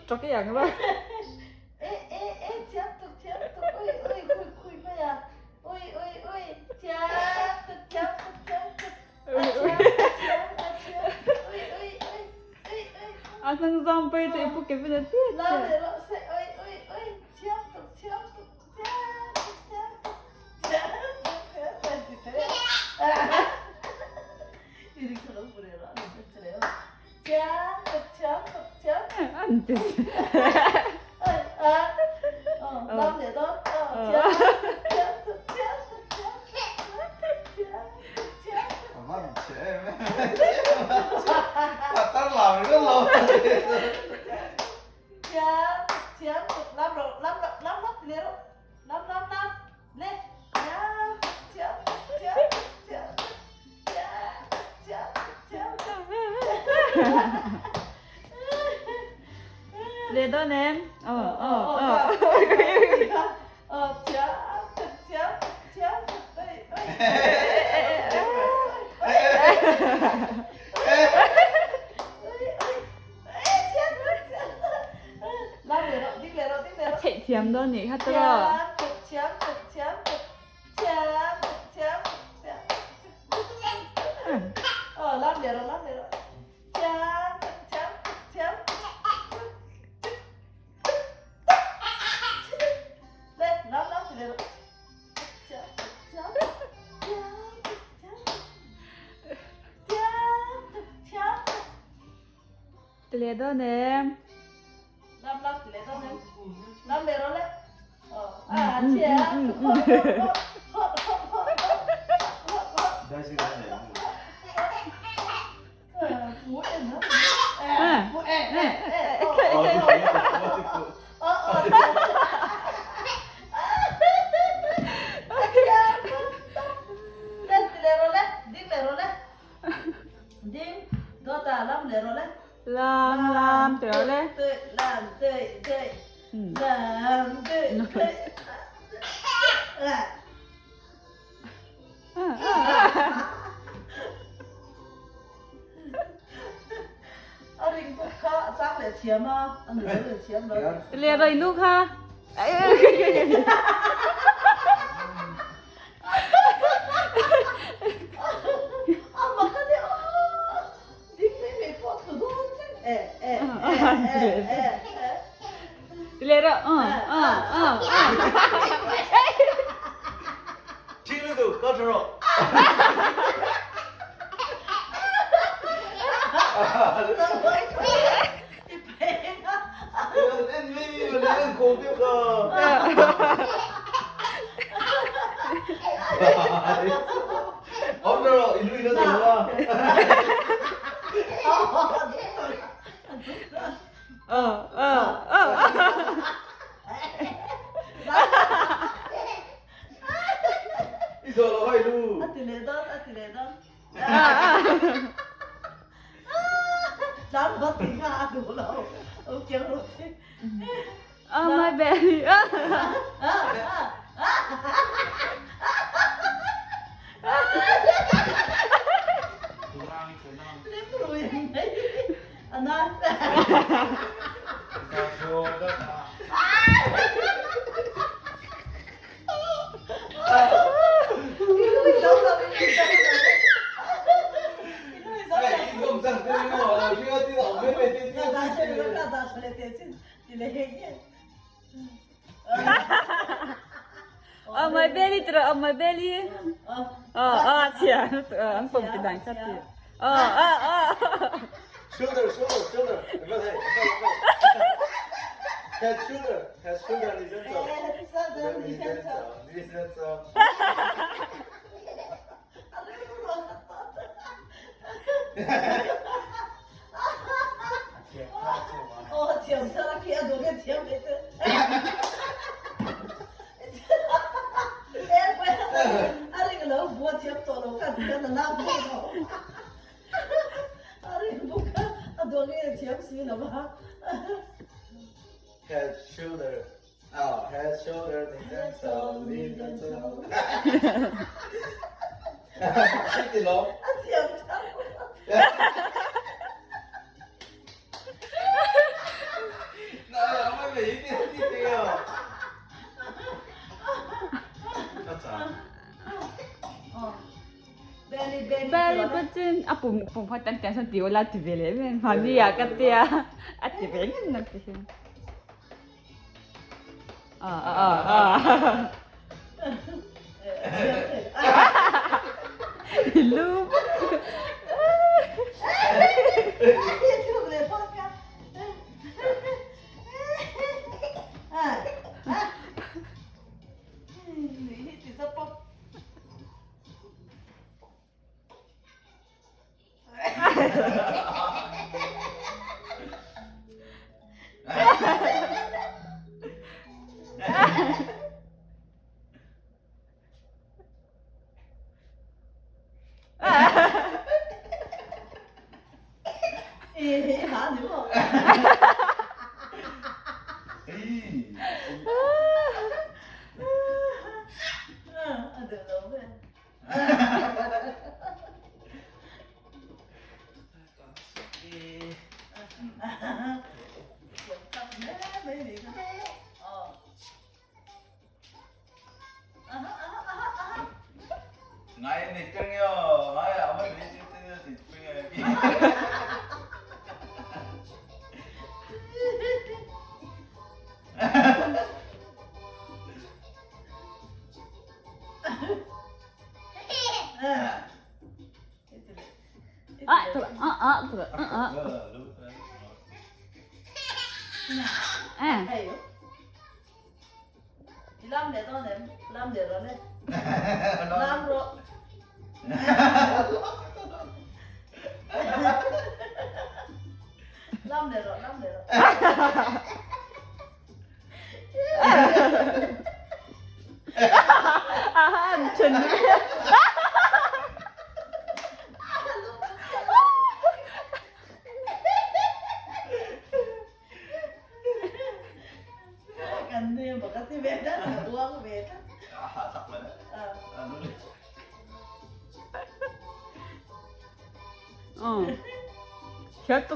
ṭak i ang la. A hnung zawng pei chu i pu Kevin a chiah chiah. An ti Leh dawn em? Aw aw aw. A theih thiam dawn nih kha tawh. Ti leh dawn em? Lam lam ti rawh le. Le rei nu kha. Le rawh. Oh my belly. Oh my belly tira oh my belly. Oh oh chia an pom ti dang khat ti. Oh oh oh. Shoulder shoulder shoulder. Head shoulder head shoulder 你先走。你先走你先走。 Head shoulder 啊 head shoulder 你先走你先走。一楼。Pachin a pum pum kha tan tiang sawn ti ula ti ve leh mai mahni ah ka tia a ti ve ngei na ti hian a a a a lu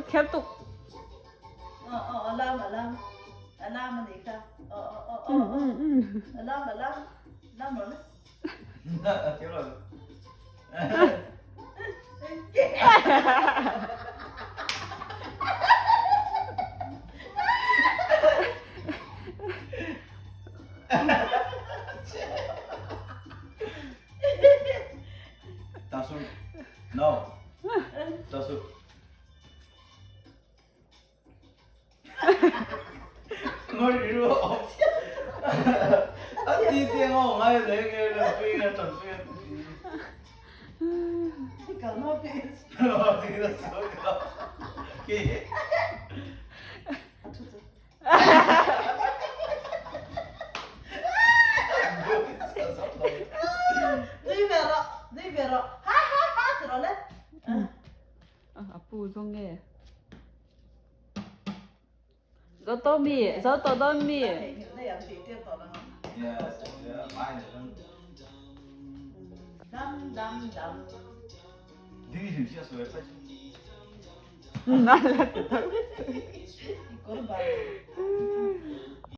Kher tuk. A pu zawng nge? Zo to mi, zo to dawn mi.